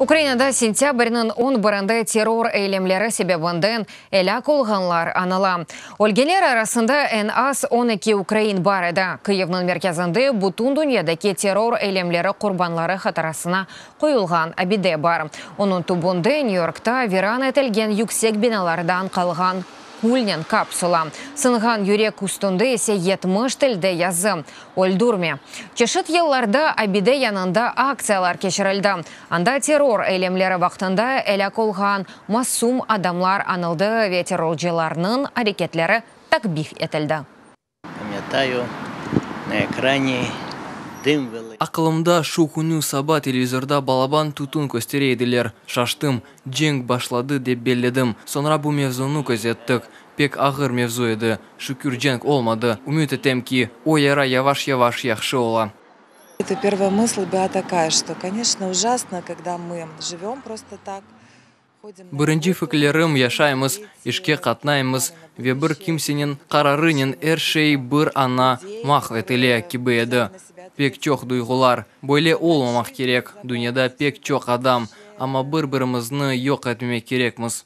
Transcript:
Ukrainada sentâbrniñ on birinde terror eylemleri sebebinden elâk olğanlar añıla. Ölgenler arasında eñ az 12 ukrain bar edi. Kıyivniñ merkezinde bütün dünyadaki terror eylemleri qurbanları hatırasına qoyulğan abide bar. Onıñ tübünde Nyü-Yorkta viran etilgen yüksek binalardan qalğan külnen kapsula. Sınğan yürek üstünde ise 70 tilde yazı, Öldürme. Çeşit yıllarda abide yanında aktsiyalar keçirildi. Anda terror eylemleri vaqtında elâk olğan masum adamlar añıldı ve terrorcılarnıñ areketleri takbih etildi. Пам'ятаю, на экране дым великий. Aqılımda, şu künü saba televizorda balaban tütün köstere ediler. Şaştım. Cenk başladı dep belledim. Soñra bu mevzunı közettik. Pek ağır mevzu edi. Şükür cenk olmadı. Ümüt etem ki, o yara yavaş-yavaş yahşı ola. Это первая мысль была такая, что, конечно, ужасно, когда мы живем просто так. Birinci fikirlerim, yaşaymız, işke qatnaymız ve bir kimseniñ qararınen er şey bir anda mahv etile kibi edi. Pek çoq duyğular. Böyle olmamaq kerek, dünyada pek çoq adam, amma bir-birimizni yoq etmemek kerekmiz.